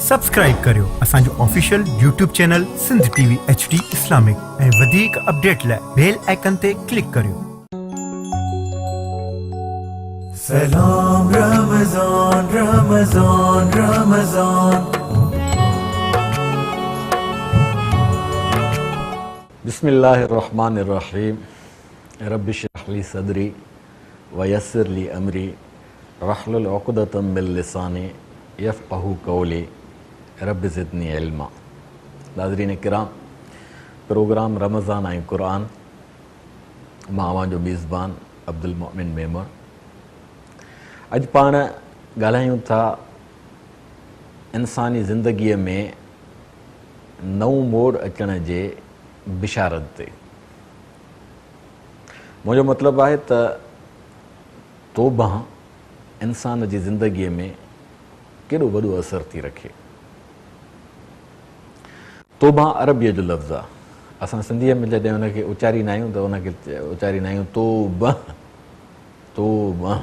Subscribe ڪريو اسان جو official YouTube channel Sindh T V H D Islamic ۽ وڌيڪ اپڊيٽ لاء بيل آئيڪن تي ڪلڪ ڪريو. سلام رمضان رمضان رمضان. بسم الله الرحمٰن الرحيم رب اشرح لي صدري ويسر لي امري واحلل عقدة من لساني يفقهوا قولي رب زدني علما ناظرين ڪرام پروگرام رمضان ۽ قرآن مان اوهان جو ميزبان عبدالمؤمن ميمڻ اڄ پاڻ ڳالهايون ٿا انساني زندگيء ۾ نئون موڙ اچڻ جي بشارت تي. منهنجو مطلب آهي ته توبه انسان جي زندگيء ۾ ڪيڏو وڏو اثر ٿي رکي. توبه عربيء جو لفظ آهي. اسان سنڌيء ۾ جڏهن ان کي اچاريندا آهيون ته ان کي اچاريندا آهيون توبه، توبه،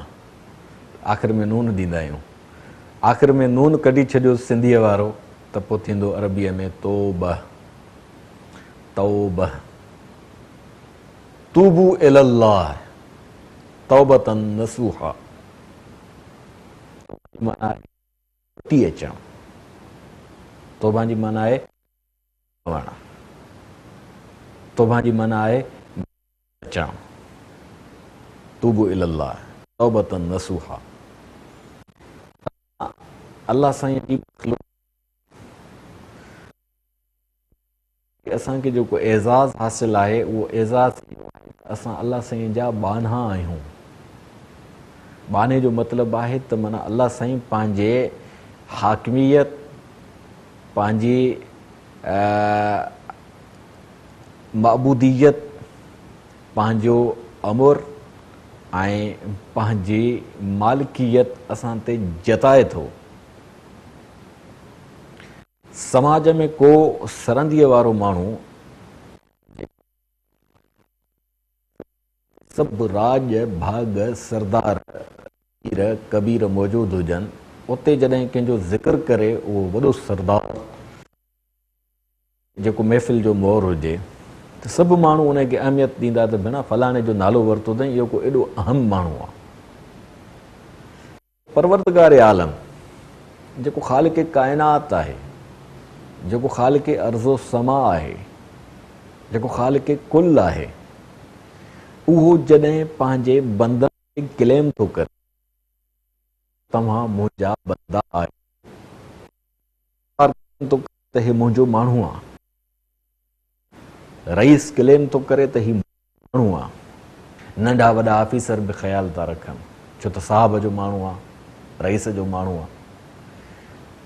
آخر ۾ نون ڏيندا آهيون. آخر ۾ نون ڪڍي ڇڏيو سنڌيء وارو ته پوء ٿيندو عربيء ۾ توبه، توبه. توبوا الي الله توبة نصوحا جي معنيٰ آهي موٽي اچڻ. توبه جي معنيٰ آهي پوڻ. توبه جي معنيٰ آهي اچڻ. توبوا الي الله توبة نصوحا. الله سائين جي مخلوق اسان کي جيڪو اعزاز حاصل آهي اهو اعزاز اهو آهي ته اسان الله سائين جا ٻانها آهيون. ٻانهي جو مطلب آهي ته معنيٰ الله سائين پنهنجي حاڪميت، پنهنجي معبوديت، پنهنجو امر ۽ پنهنجي مالڪيت اسان تي جتائي ٿو. سماج ۾ ڪو سرنديء وارو ماڻهو جيڪو سڀ راڄ ڀاڳ، سردار، امير ڪبير موجود هجن، اتي جڏهن ڪنهن جو ذڪر ڪري اهو وڏو سردار جيڪو محفل جو مور هجي ته سڀ ماڻهو ان کي اهميت ڏيندا ته ڀيڻا فلاڻي جو نالو ورتو اٿئين اهو ڪو ايڏو اهم ماڻهو آهي. پروردگار عالم جيڪو خالق ڪائنات آهي، جيڪو خالق ارض و سما آهي، جيڪو خالق ڪل آهي، اهو جڏهن پنهنجي بندن تي ڪليم ٿو ڪري توهان منهنجا بندا آهيو، ٿو ڪري ته هي منهنجو ماڻهو آ، رئيس ڪليم ٿو ڪري ته هي ماڻهو آ. ننڍا وڏا آفيسر به خيال ٿا رکن، ڇو ته صاحب جو ماڻهو آ، رئيس جو ماڻهو آ.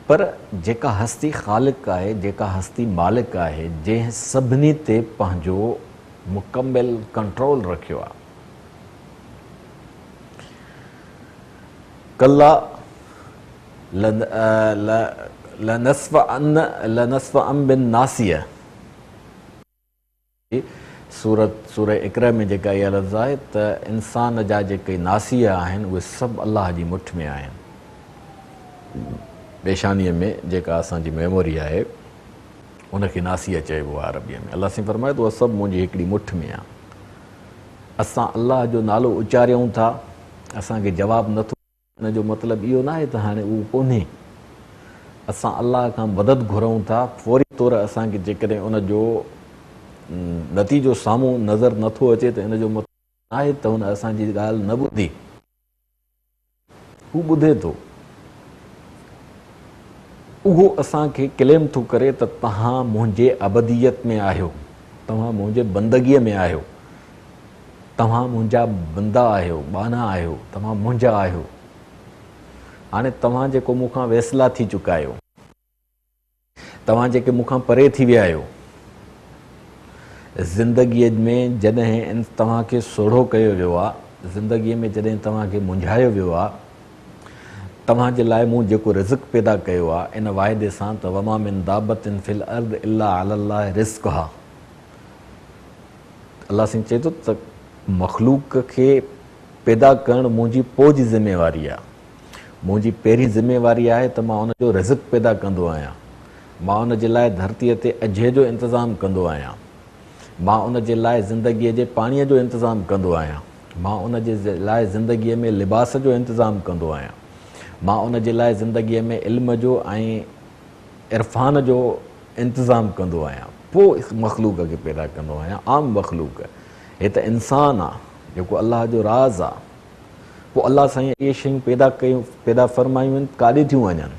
پر جيڪا هستي خالق آهي، جيڪا هستي مالڪ آهي، جنهن سڀني تي پنهنجو مڪمل ڪنٽرول رکيو آ. ڪلا لنسفعا بالناصيه. سورت سوره اقرا ۾ جيڪا اها لفظ آهي ته انسان جا جيڪي ناصيه آهن اهي سڀ الله جي مٺ ۾ آهن. پيشانيء ۾ جيڪا اسان جي ميموري آهي ان کي ناصيه چئبو آهي عربيء ۾. الله سائين فرمايو ته اها سڀ منهنجي هڪڙي مٺ ۾ آهي. اسان الله جو نالو اچاريون ٿا اسان کي جواب نٿو ان جو مطلب اهو ناهي ته هاڻي اهو ڪونهي. اسان الله کان مدد گهرون ٿا، فوري طور اسان کي جيڪڏهن ان جو نتيجو سامهون نظر نٿو اچي ته ان جو مطلب ناهي ته هن اسان جي ڳالهه نه ٻڌي. هو ٻڌي ٿو. اهو اسان کي ڪليم ٿو ڪري ته توهان منهنجي ابديت ۾ آهيو، توهان منهنجي بندگيء ۾ آهيو. توهان منهنجا بندا آهيو، ٻانها آهيو، توهان منهنجا آهيو. هاڻي توهان جيڪو مون کان ويسلا ٿي چڪا آهيو، توهان جيڪي مون کان پري ٿي ويا آهيو، زندگيء ۾ جڏهن توهان کي سوڙهو ڪيو ويو آهي، زندگيء ۾ جڏهن توهان کي منجهايو ويو آهي، توهان جي لاء مون جيڪو رزق پيدا ڪيو آهي، ان واعدي سان ته وما من دابة في الارض الا علي الله رزقها. الله سائين چئي ٿو ته مخلوق کي پيدا ڪرڻ منهنجي پوء جي ذميواري آهي. منهنجي پهرين ذميواري آهي ته مان ان جو رزق پيدا ڪندو آهيان. مان ان جي لاء ڌرتيء تي اجهي جو انتظام ڪندو آهيان. مان ان جي لاء زندگيء جي پاڻيء جو انتظام ڪندو آهيان. مان ان جي لاء زندگيء ۾ لباس جو انتظام ڪندو آهيان. مان ان جي لاء زندگيء ۾ علم جو ۽ عرفان جو انتظام ڪندو آهيان. پوء مخلوق کي پيدا ڪندو آهيان. عام مخلوق. هي ته انسان آ، جيڪو الله جو راز آ. پوء الله سائين اهي شيون پيدا ڪيون، پيدا فرمايون آهن، ڪاڏي ٿيون وڃن؟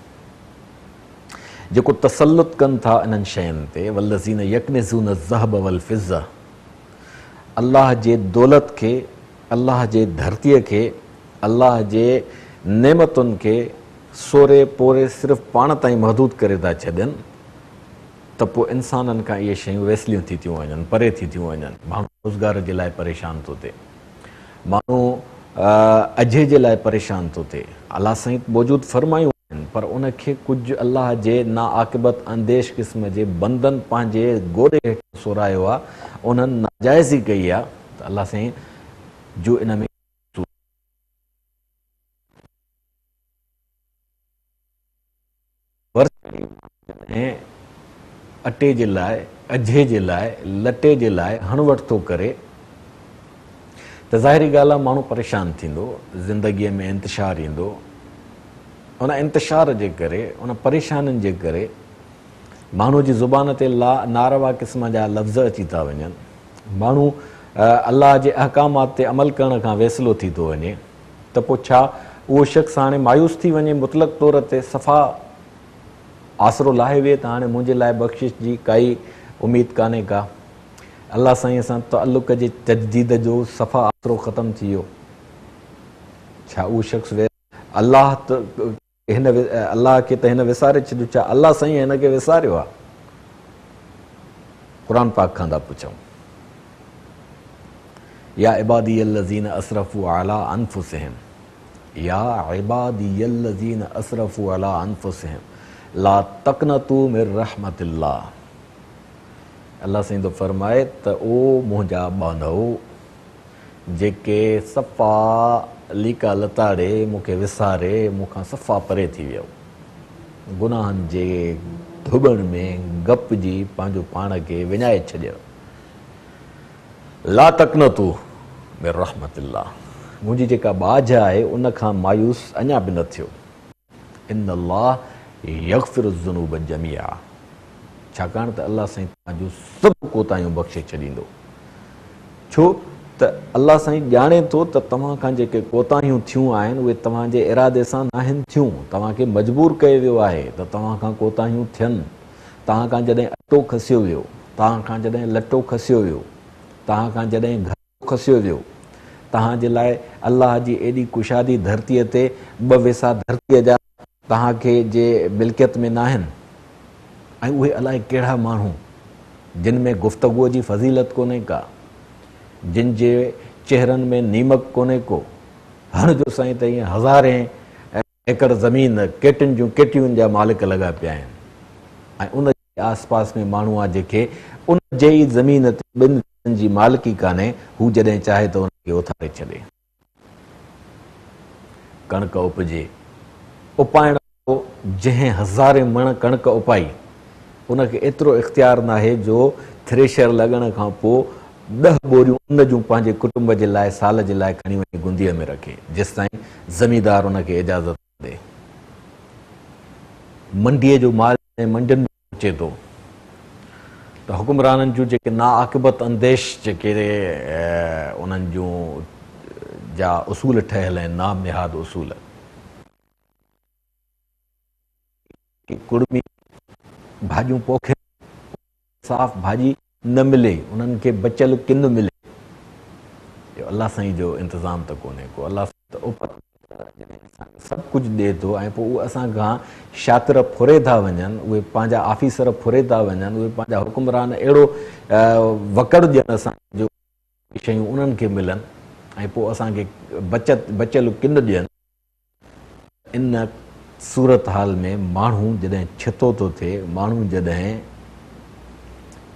جيڪو تسلط ڪن ٿا انهن شين تي، والذين يڪنزون الذهب والفضة، الله جي دولت کي، الله جي ڌرتيء کي، الله جي نعمتن کي سوري پوري صرف پاڻ تائين محدود ڪري ٿا ڇڏين ته پوء انسانن کان اهي شيون ويسليون ٿي ٿيون وڃن، پري ٿي ٿيون وڃن، ماڻهو روزگار جي لاء پريشان ٿو ٿئي. ماڻهو اجهي جي لاء پريشان ٿو ٿئي. الله سائين موجود فرمايون آهن پر ان کي ڪجهه الله جي ناعاقبت انديش قسم جي بندن پنهنجي گوڏي هيٺان سورايو آ، انهن ناجائزي ڪئي آ ته الله سائين جو ان ۾ قصور. ورسي جڏهن اٽي جي لاء، اجهي جي لاء، لٽي جي لاء هڻ وٺ ٿو ڪري ته ظاهري ڳالهه آهي ماڻهو پريشان ٿيندو، زندگيء ۾ انتشار ايندو. ان انتشار جي ڪري، ان پريشانين جي ڪري ماڻهو جي زبان تي لا ناروا قسم جا لفظ اچي ٿا وڃن. ماڻهو الله جي احڪامات تي عمل ڪرڻ کان ويسلو ٿي ٿو وڃي. ته پوء ڇا اهو شخص هاڻي مايوس ٿي وڃي مطلق طور تي صفا آسرو لاهي ويهي ته هاڻي منهنجي لاء بخشش جي ڪائي اميد ڪانهي ڪا الله سائين سان تعلق جي تجديد جو صفا آسرو ختم ٿي ويو ڇا اهو شخص الله ته هن الله کي ته هن وساري ڇڏيو ڇا الله سائين هن کي وساريو آ؟ قرآن پاڪ کان ٿا پڇون يا عبادي الذين اسرفوا علي انفسهم يا عبادي الذين اسرفوا علي انفسهم لا تقنطوا من رحمت الله الله سائين ٿو فرمائي ته او منهنجا ٻانهو جيڪي صفا ليڪا لتاڙي مون کي وساري مون کان صفا پري ٿي ويؤ. گناهن جي ڌوٻڻ ۾ گپجي پنهنجو پاڻ کي وڃائي ڇڏيو. لا تقنطوا من رحمت الله منهنجي جيڪا ٻاجهه آهي ان کان مايوس اڃا به نه ٿيو. ان الله يغفر الذنوب جميعا ڇاڪاڻ ته الله سائين توهان جون سڀ ڪوتاهيون بخشي ڇڏيندو. ڇو ته الله سائين ڄاڻي ٿو ته توهان کان جيڪي ڪوتاهيون ٿيون آهن اهي توهان جي ارادي سان ناهن ٿيون، توهان کي مجبور ڪيو ويو آهي ته توهان کان ڪوتاهيون ٿين. توهان کان جڏهن اٽو کسيو ويو، توهان کان جڏهن لٽو کسيو ويو، توهان کان جڏهن گهر کسيو ويو. توهان جي لاء الله جي ايڏي ڪشادي ڌرتيء تي ٻه ويسا ڌرتيء جا توهان کي جي ملڪيت ۾ ناهن ۽ اهي الائي ڪهڙا ماڻهو جن ۾ گفتگوء جي فضيلت ڪونهي ڪا، جن جي چهرن ۾ نيمڪ ڪونهي ڪو، هڻ جو سائين ته ائين هزارين ايڪڙ زمين ڪيٽين جون ڪيٽيون جا مالڪ لڳا پيا آهن ۽ ان جي آس پاس ۾ ماڻهو آ جيڪي ان جي ئي زمين تي ٻن ويسن جي مالڪي ڪانهي هو جڏهن چاهي ته ان کي اٿاري ڇڏي. ڪڻڪ اپجي اپائڻ وارو جنهن هزارين مڻ ڪڻڪ اپائي ان کي ايترو اختيار ناهي جو ٿريشر لڳڻ کان پوء ڏهه ٻوريون ان جون پنهنجي ڪٽنب جي لاء سال جي لاء کڻي وڃي گنديء ۾ رکي، جيستائين زميندار ان کي اجازت نه ڏئي. منڊيء جو مال جڏهن منڊين ۾ پهچي ٿو ته حڪمرانن جون جيڪي ناعاقبت انديش جيڪي انهن جون جا اصول ٺهيل آهن، نام نهاد اصول، ڪڙمي ڀاڄيون پوکين، صاف ڀاڄي نه ملي، انهن کي بچيل ڪن ملي. اهو الله سائين جو انتظام ته ڪونهي ڪو. الله سائين ته اپت جڏهن اسان کي سڀ ڪجهه ڏئي ٿو ۽ پوء اهي اسان کان شاطر ڦري ٿا وڃن، اهي پنهنجا آفيسر ڦري ٿا وڃن، اهي پنهنجا حڪمران اهڙو وڪڙ ڏين اسان کي جو اهي شيون انهن کي ملن ۽ پوء اسان کي بچت بچيل ڪن ڏين. ان صورتحال ۾ ماڻهو جڏهن ڇتو ٿو ٿئي، ماڻهو جڏهن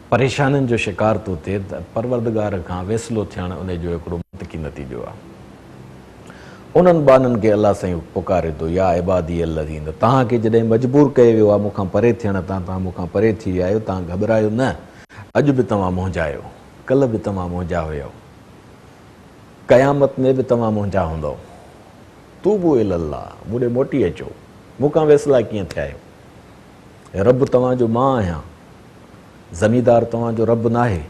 پريشانين جو شڪار ٿو ٿئي ته پروردگار کان ويسلو ٿيڻ ان جو هڪڙو منطقي نتيجو آهي. انهن ٻانهن کي الله سائين پڪاري ٿو، يا عبادي الذين، توهان کي جڏهن مجبور ڪيو ويو آهي مون کان پري ٿيڻ تان، توهان مون کان پري ٿي ويا آهيو، توهان گهٻرايو نه، اڄ به توهان منهنجا آهيو، ڪلهه به توهان منهنجا هيؤ، قيامت ۾ به توهان منهنجا هوندؤ. توبوا الي الله، مون ڏي موٽي اچو، مون کان ويسلا ڪيئن ٿيا آهيو؟ رب توهان جو مان آهيان، زميندار توهان جو رب ناهي،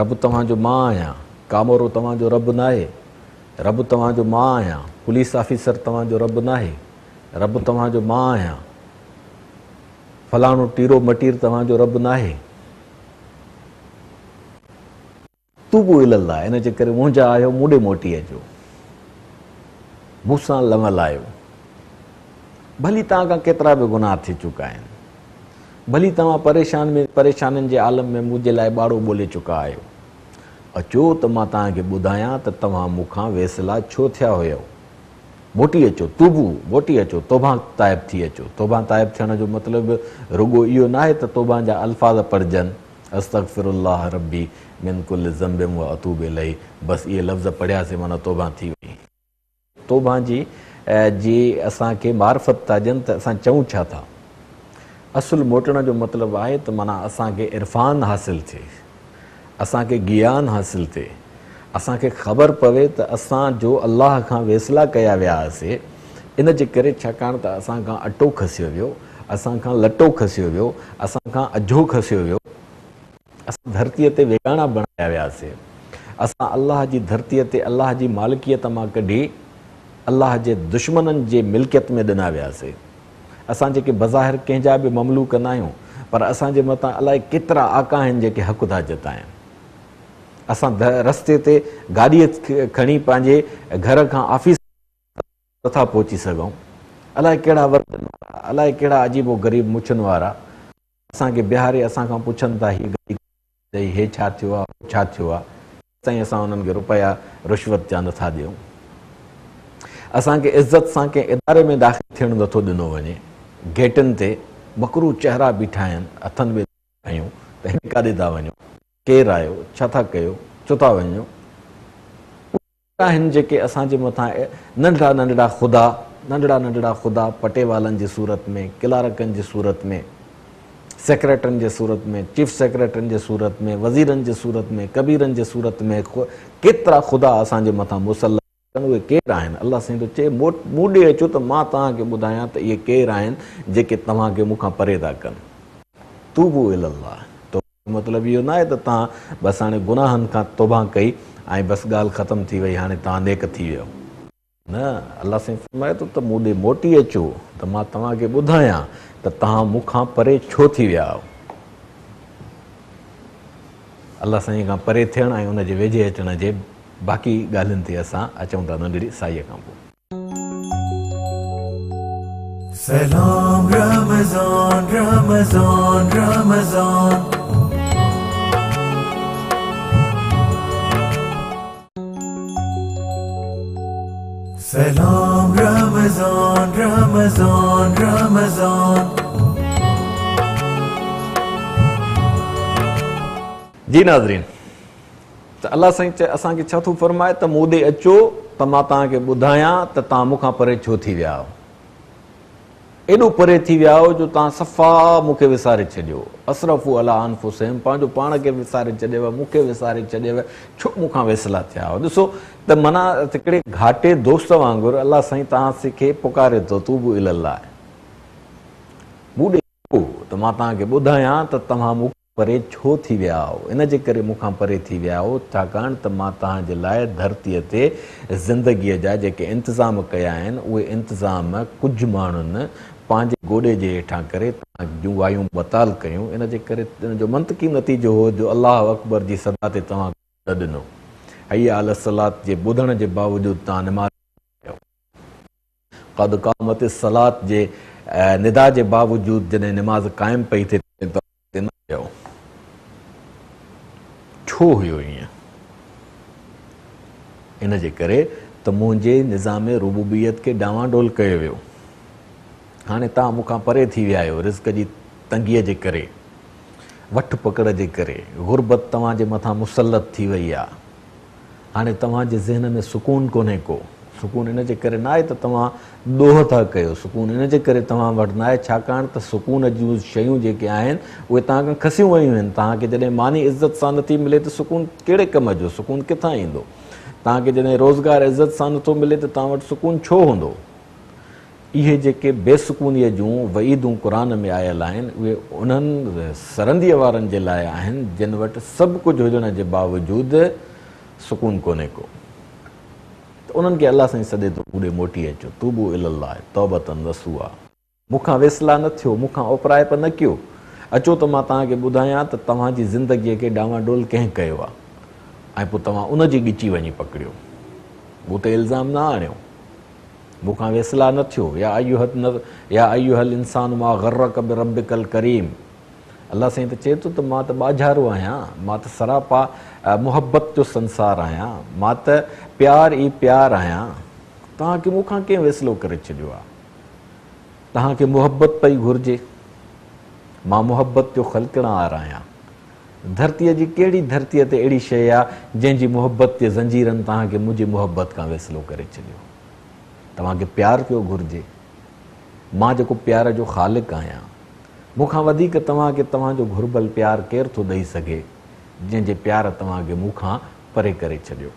رب توهان جو مان آهيان، ڪامورو توهان جو رب ناهي، رب توهان جو مان آهيان، پوليس آفيسر توهان جو رب ناهي، رب توهان جو مان آهيان، فلاڻو ٽيرو مٽير توهان جو رب ناهي. توبوا الي الله، ان جي ڪري منهنجا آهيو مون ڏي موٽي اچو، مون سان لنء لايو. ڀلي توهان کان ڪيترا به گناهه ٿي چڪا آهن، ڀلي توهان پريشان ۾ پريشانين جي عالم ۾ منهنجي لاء ٻاڙو ٻولي چڪا آهيو، اچو ته مان توهان کي ٻڌايان ته توهان مون کان ويسلا ڇو ٿيا هيؤ. موٽي اچو، توبو، موٽي اچو، توبه تائب ٿي اچو. توبه تائب ٿيڻ جو مطلب رڳو اهو ناهي ته توبه جا الفاظ پڙهجن، استغفر الله ربي من ڪل ذنب و اتوب اليه، بس اهي لفظ پڙهياسين معنيٰ توبه ٿي وئي. توبه جي جي اسان کي معرفت ٿا ڏين ته اسان چئون ڇا ٿا. اصل موٽڻ جو مطلب آهي ته معنيٰ اسان کي عرفان حاصل ٿئي، اسان کي گيان حاصل ٿئي، اسان کي خبر پوي ته اسان جو الله کان ويسلا ڪيا ويا هئاسي، ان جي ڪري ڇاڪاڻ ته اسان کان اٽو کسيو ويو، اسان کان لٽو کسيو ويو، اسان کان اجهو کسيو ويو، اسان ڌرتيء تي ويڳاڻا بڻايا وياسي، اسان الله جي ڌرتيء تي الله جي مالڪيت مان ڪڍي الله جي دشمنن جي ملڪيت ۾ ڏنا وياسي. اسان جيڪي بظاهر ڪنهن جا به مملوڪ ناهيون، پر اسان جي مٿان الائي ڪيترا آقا آهن جيڪي حق ٿا جتائين. اسان رستي تي گاڏي کڻي پنهنجي گهر کان آفيس نٿا پهچي سگهون. الائي ڪهڙا وردن وارا، الائي ڪهڙا عجيب و غريب مڇن وارا اسان کي بيهاري اسان کان پڇن ٿا هي گاڏي ڪٿي اٿئي، هي ڇا ٿيو آ، هو ڇا ٿيو آ. تيستائين اسان انهن کي روپيا رشوت جا نٿا ڏيون. اسان کي عزت سان ڪنهن اداري ۾ داخل ٿيڻ نٿو ڏنو وڃي. گيٽن تي مڪروه چهرا بيٺا آهن، هٿن ۾ کنيون ته هيڏي ڪاڏي ٿا وڃو، ڪير آهيو، ڇا ٿا ڪيو، ڇو ٿا وڃو. آهن جيڪي اسان جي مٿان ننڍڙا ننڍڙا خدا، ننڍڙا ننڍڙا خدا پٽيوالن جي صورت ۾، ڪلارڪن جي صورت ۾، سيڪريٽرين جي صورت ۾، چيف سيڪريٽرين جي صورت ۾، وزيرن جي صورت ۾، ڪبيرن جي صورت ۾ ڪيترا خدا اسان جي مٿان مسلط آهن، اهي ڪير آهن؟ الله سائين ٿو چئي مون ڏي اچو ته مان توهان کي ٻڌايان ته اهي ڪير آهن جيڪي توهان کي مون کان پري ٿا ڪن. توبوا الي الله. جو مطلب اهو ناهي ته توهان بس هاڻي گناهن کان توبه ڪئي ۽ بس ڳالهه ختم ٿي وئي هاڻي توهان نيڪ ٿي ويو. نه، الله سائين فرمائي ٿو ته مون ڏي موٽي اچو ته مان توهان کي ٻڌايان ته توهان مون کان پري ڇو ٿي ويا آهيو. الله سائين کان پري ٿيڻ ۽ ان جي ويجهي اچڻ جي باقي ڳالهين تي اسان اچون ٿا ننڍڙي سائيء کان پوء. سلام رمضان رمضان رمضان. سلام رمضان رمضان رمضان. جي ناظرين ته الله سائين اسان کي ڇا ٿو فرمائي ته مون ڏي اچو ته مان توهان کي ٻڌايان ته توهان مون کان پري ڇو ٿي ويا آهيو. ايڏو پري ٿي ويا آهيو جو توهان صفا مون کي وساري ڇڏيو. اسرفوا علي انفسهم پنهنجو پاڻ کي وساري ڇڏيو، مون کي وساري ڇڏيو، ڇو مون کان ويسلا ٿيا آهيو. ڏسو ته معنيٰ هڪڙي گهاٽي دوست وانگر الله سائين توهان کي پڪاري ٿو توبوا الي الله مون ڏي اچو ته مان توهان کي ٻڌايان ته توهان مون پري ڇو ٿي ويا آهو؟ ان جي ڪري مون کان پري ٿي ويا آهو، ڇاڪاڻ ته مان توهان جي لاء ڌرتيء تي زندگيء جا جيڪي انتظام ڪيا آهن، اهي انتظام ڪجهه ماڻهن پنهنجي گوڏي جي هيٺان ڪري توهان جون وايون بتال ڪيون، ان جي ڪري ان جو منطقي نتيجو هو جو الله اڪبر جي صدا تي توهان نه ڏنو، حي علي الصلوة جي ٻڌڻ جي باوجود توهان نماز نه پڙهيو. قد قامت الصلوة جي ندا جي باوجود جڏهن نماز قائم پئي ٿئي تڏهن توهان اتي نه هيؤ. ڇو هيو ائين؟ ان جي ڪري ته منهنجي نظام ربوبيت کي ڊانوانڊول ڪيو ويو. هاڻي توهان مون کان پري ٿي ويا آهيو، رزق جي تنگيء جي ڪري، وٺ پڪڙ جي ڪري، غربت توهان جي مٿان مسلط ٿي وئي آهي. هاڻي توهان جي ذهن ۾ سڪون ڪونهي ڪو، سڪون ان جي ڪري ناهي ته توهان ڏوهه ٿا ڪيو، سڪون ان جي ڪري توهان وٽ ناهي ڇاڪاڻ ته سڪون جون شيون جيڪي آهن اهي توهان کان کسيون ويون آهن. توهان کي جڏهن ماني عزت سان نٿي ملي ته سڪون ڪهڙي ڪم جو، سڪون ڪٿان ايندو؟ توهان کي جڏهن روزگار عزت سان نٿو ملي ته توهان وٽ سڪون ڇو هوندو؟ اهي جيڪي بي سڪونيء جون وعيدون قرآن ۾ آيل آهن اهي انهن سرنديء وارن جي لاء آهن جن وٽ سڀ ڪجهه هجڻ جي باوجود سڪون ڪونهي ڪو. ته انهن کي الله سائين سڏي ٿو مون ڏي موٽي اچو، توبو الي الله توبة نصوحا. مون کان ويسلا نه ٿيو، مون کان اوپرائپ نه ڪيو، اچو ته مان توهان کي ٻڌايان ته توهان جي زندگيء کي ڊانواڊول ڪنهن ڪيو آهي ۽ پوء توهان ان جي ڳچي وڃي پڪڙيو، مون تي الزام نه آڻيو، مون کان ويسلا نه ٿيو، يا ايها يا ايها الانسان ما غرک بربک الڪريم. الله سائين ته چئي ٿو ته مان ته ٻاجهارو آهيان، مان ته سراپا محبت جو سنسار آهيان، مان ته پيار ئي پيار آهيان، توهان کي مون کان ڪنهن ويسلو ڪري ڇڏيو آهي؟ توهان کي محبت پئي گهرجي، مان محبت جو خلقڻهار آهيان. ڌرتيء جي ڪهڙي ڌرتيء تي اهڙي شيء آهي، جنهن جي محبت جي زنجيرن توهان کي منهنجي محبت کان ويسلو ڪري ڇڏيو؟ توهان کي پيار پيو گهرجي، مان جيڪو پيار جو خالق آهيان. مون کان وڌيڪ توهان کي توهان جو گهربل پيار ڪير ٿو ڏئي سگهي، جنهن جي پيار توهان کي مون کان پري ڪري ڇڏيو.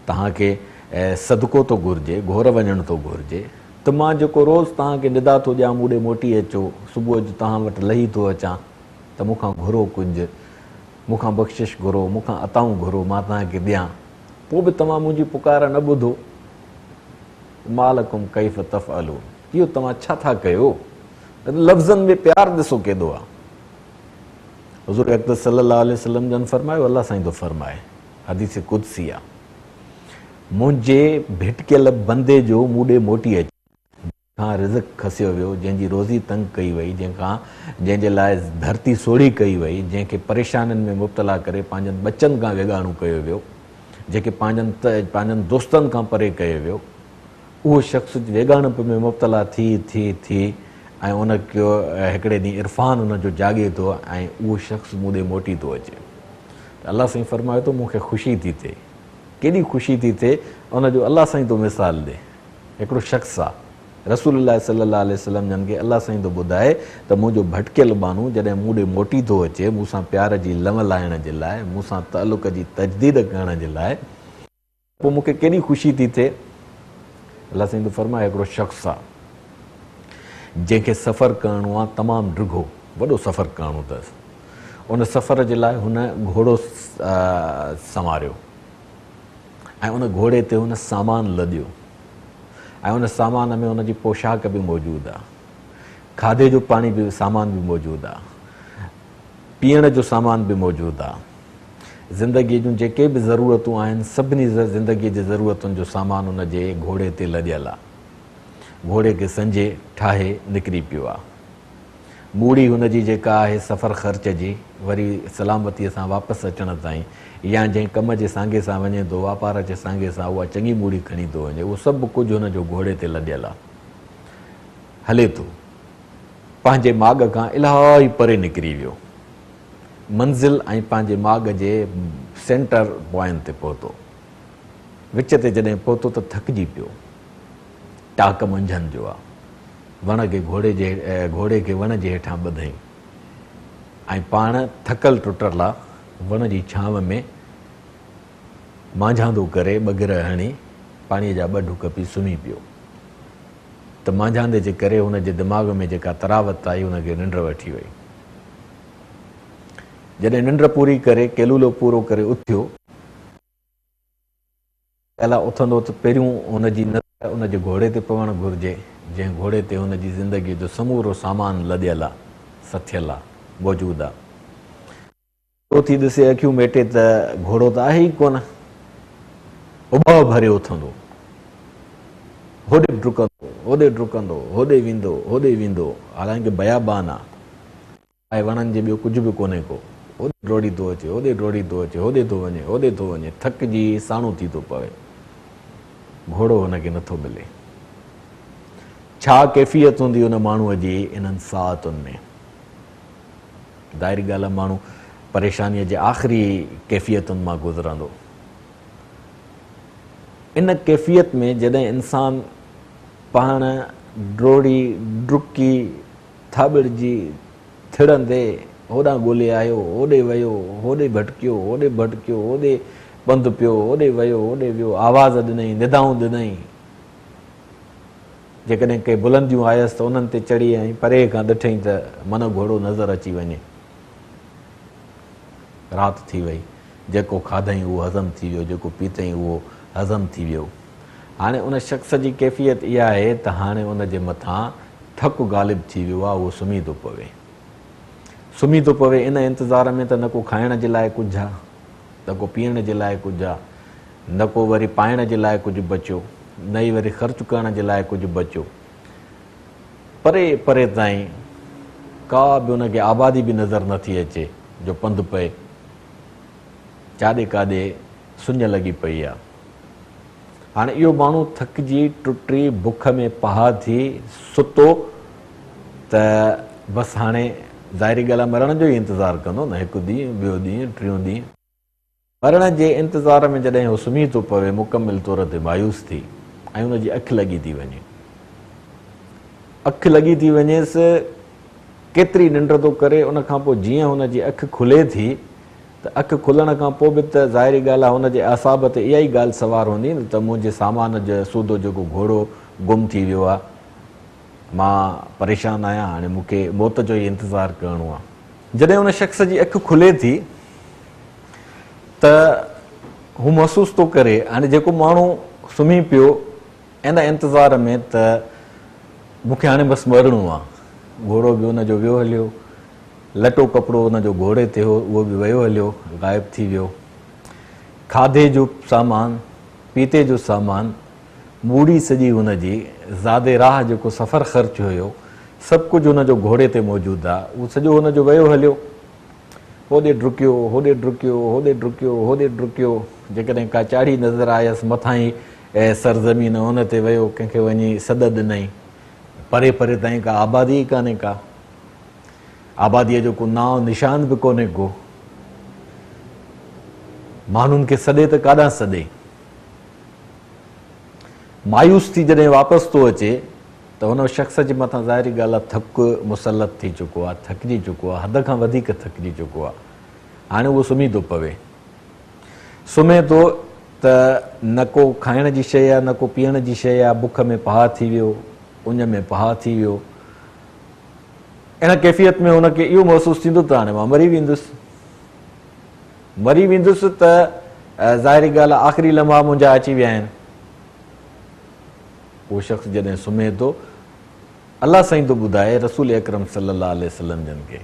توهان کي صدقو ٿو گهرجي، گهور وڃڻ ٿو گهرجي، ته مان جيڪو روز توهان کي ندا ٿو ڏيان مون ڏي موٽي اچو، صبح جو توهان وٽ لهي ٿو اچان ته مون کان گهرو ڪجهه، مون کان بخشش گهرو، مون کان عطائون گهرو، مان توهان کي ڏيان، پوء به توهان منهنجي پڪار نه ٻڌو. مالڪم ڪيف تفعلون، اهو توهان ڇا ٿا ڪيو؟ لفظن ۾ پيار ڏسو ڪيڏو آ. حضور اقدس صلي الله عليه وسلم جن فرمايو، الله سائين ٿو فرمائي، حديث قدسي آ، منهنجي ڀٽڪيل بندي جو مون ڏي موٽي اچ، جنهن کان رزق کسيو ويو، جنهن جي روزي تنگ ڪئي وئي، جنهن کان جنهن جي لاء ڌرتي سوڙهي ڪئي وئي، جنهن کي پريشانين ۾ مبتلا ڪري پنهنجن ٻچن کان ويڳاڻو ڪيو ويو، جنهن کي پنهنجن پنهنجن دوستن کان پري ڪيو ويو، اهو شخص ويڳاڻپ ۾ مبتلا ٿي ٿي ٿي ۽ ان ڪيو هڪڙي ڏينهن عرفان ان جو جاڳي ٿو ۽ اهو شخص مون ڏي موٽي ٿو اچي ته الله سائين فرمائي ٿو مون کي خوشي ٿي ٿئي ڪيڏي خوشي ٿي ٿئي ان جو الله سائين ٿو مثال ڏي هڪڙو شخص آ رسول الله صلي الله عليه وسلم جن کي الله سائين ٿو ٻڌائي ته منهنجو ڀٽڪيل ٻانهو جڏهن مون ڏي موٽي ٿو اچي مون سان پيار جي لنء لائڻ جي لاء مون سان تعلق جي تجديد ڪرڻ جي لاء پوء مون کي ڪيڏي خوشي ٿي ٿئي. الله سائين ٿو فرمائي هڪڙو شخص آ جنهن کي سفر ڪرڻو آ تمام ڊگهو وڏو سفر ڪرڻو اٿس ان سفر جي لاء هن گهوڙو سنواريو ۽ ان گهوڙي تي هن سامان لڏيو ۽ ان سامان ۾ ان جي پوشاڪ به موجود آ کاڌي جو پاڻي به سامان به موجود آ پيئڻ جو سامان به موجود آ. زندگيء جون جيڪي به ضرورتون آهن، سڀني زندگيء جي ضرورتن جو سامان ان جي گهوڙي تي لڏيل آ. گهوڙي کي سنجي، ٺاهي، نڪري پيو آ. موڙي هن جي جيڪا آهي سفر خرچ جي، وري سلامتيء سان واپس اچڻ تائين يا جنهن ڪم جي سانگي سان وڃي ٿو، واپار جي سانگي سان اها چڱي موڙي کڻي ٿو وڃي. اهو سڀ ڪجهه هن جو گهوڙي تي لڏيل آ. هلي ٿو. پنهنجي ماڳ کان الاهي پري نڪري ويو. منزل ۽ پنهنجي ماڳ جي سينٽر پوائنٽ تي پهتو. وچ تي جڏهن پهتو ته ٿڪجي پيو. ٽاڪ منجهند جو آ. وڻ کي گهوڙي جي گهوڙي کي وڻ جي هيٺان ٻڌئين ۽ پاڻ ٿڪل ٽٽل آ وڻ جي ڇانو ۾ مانجهاندو ڪري ٻه گرهه هڻي پاڻيء جا ٻه ڍڪ پي سمهي پيو. ته مانجهاندي جي ڪري هن جي دماغ ۾ جيڪا تراوت آئي ان کي ننڊ وٺي وئي. جڏهن ننڊ پوري ڪري قيلولو پورو ڪري اٿيو. الا اٿندو ته پهريون هن جي نظر ان جي گهوڙي تي پوڻ گهرجي، جنهن گهوڙي تي هن جي زندگيء جو سمورو سامان لڏيل آ، سٿيل آ، موجود آ. اٿي ڏسي اکيون ميٽي ته گهوڙو ته آهي ئي ڪونه. اٻاهه ڀري اٿندو. هوڏي ڊڪندو، هوڏي ڊڪندو، هوڏي ويندو، هوڏي ويندو. حالانڪه بيابان آ. آهي وڻن جي ٻيو ڪجهه به ڪونهي ڪو. هوڏي ڊوڙي ٿو اچي، هوڏي ڊوڙي ٿو اچي، هوڏي ٿو وڃي، هوڏي ٿو وڃي. ٿڪجي ساڻو ٿي ٿو پوي. گهوڙو هن کي نٿو ملي. ڇا ڪيفيت هوندي ان ماڻهوء جي انهن ساعتن ۾. ظاهري ڳالهه آهي ماڻهو پريشانيء جي آخري ڪيفيتن مان گذرندو. ان ڪيفيت ۾ جڏهن انسان پاڻ ڊوڙي، ڊڪي، ٿاٻڙجي، ٿڙندي هوڏانهن ڳولي آيو، هوڏي ويو، هوڏي ڀٽڪيو، هوڏي ڀٽڪيو، هوڏي پنڌ پيو، هوڏي ويو، هوڏي ويو، آواز ڏنائين، ندائون ڏنائين. جيڪڏهن ڪي بلنديون آيس ته انهن تي چڙهي ۽ پري کان ڏٺئين ته من گهوڙو نظر اچي وڃي. رات ٿي وئي. جيڪو کاڌئين اهو هضم ٿي ويو، جيڪو پيتئين اهو هضم ٿي ويو. هاڻي ان شخص جي ڪيفيت اها آهي ته هاڻي ان جي مٿان ٿڪ غالب ٿي ويو آهي، اهو سمهي ٿو پوي. سمهي ٿو پوي ان انتظار ۾ ته نه ڪو کائڻ جي لاء ڪجهه آ، نه ڪو پيئڻ جي لاء ڪجهه آ، نه ڪو وري پائڻ جي لاء ڪجهه بچيو، نه ئي وري خرچ ڪرڻ جي لاء ڪجهه بچيو. پري پري تائين ڪا به ان کي آبادي به نظر نه ٿي اچي جو پنڌ پئي. جاڏي ڪاڏي سڃ لڳي پئي آ. هاڻي اهو ماڻهو ٿڪجي ٽٽي بک ۾ پاهه ٿي ستو ته بس هاڻي ظاهري ڳالهه آ مرڻ جو ئي انتظار ڪندو نه هڪ ڏينهن ٻيو ڏينهن ٽيون ڏينهن. مرڻ جي انتظار ۾ جڏهن هو سمهي ٿو پوي مڪمل طور تي مايوس ٿي ۽ ان جي اک لڳي ٿي وڃي. اک لڳي ٿي وڃيس ڪيتري ننڊ ٿو ڪري ان کان پوء جيئن هن جي اک کلي ٿي ته اک کلڻ کان پوء به ته ظاهري ڳالهه آهي هن جي اعصاب تي اها ئي ڳالهه سوار هوندي نه ته منهنجي سامان جو سودو جيڪو گهوڙو گم ٿي ويو آهي مان پريشان آهيان هاڻي مون کي موت جو ئي انتظار ڪرڻو آهي. جڏهن ان شخص جي اک کلي ٿي ته هو محسوس ٿو ڪري هاڻي جيڪو ماڻهو سمهي پيو ان انتظار ۾ ته مون کي هاڻي بس مرڻو آ. گهوڙو به ان جو ويو هليو. لٽو ڪپڙو ان جو گهوڙي تي هو، اهو به ويو هليو، غائب ٿي ويو. کاڌي جو سامان، پيتي جو سامان، موڙي سڄي هن جي، زاد راهه جيڪو سفر خرچ هيو، سڀ ڪجهه هن جو گهوڙي تي موجود آ، اهو سڄو هن جو ويو هليو. هوڏي ڊڪيو، هوڏي ڊڪيو، هوڏي ڊڪيو، هوڏي ڊڪيو، جيڪڏهن ڪا چاڙهي نظر آيس مٿان ئي سرزمين ان تي ويو، ڪنهن کي وڃي سڏ ڏنائين. پري پري تائين ڪا آبادي ئي ڪانهي ڪا. آباديء جو ڪو نانء نشان به ڪونهي ڪو. ماڻهن کي سڏي ته ڪاڏانهن سڏي. مايوس ٿي جڏهن واپس ٿو اچي ته هن شخص جي مٿان ظاهري ڳالهه آهي ٿڪ مسلط ٿي چڪو آهي، ٿڪجي چڪو آهي، حد کان وڌيڪ ٿڪجي چڪو آهي. هاڻي اهو سمهي ٿو پوي. سمهي ٿو ته نه ڪو کائڻ جي شيء آهي نه ڪو پيئڻ جي شيء آهي، بک ۾ پاهه ٿي ويو، اڃ ۾ پاهه ٿي ويو. ان ڪيفيت ۾ هن کي اهو محسوس ٿيندو ته هاڻي مان مري ويندس. مري ويندس ته ظاهري ڳالهه آهي آخري لمحا منهنجا اچي ويا آهن. اهو شخص جڏهن سمهي ٿو، الله سائين ٿو ٻڌائي رسول اڪرم صلي الله عليه وسلم جن کي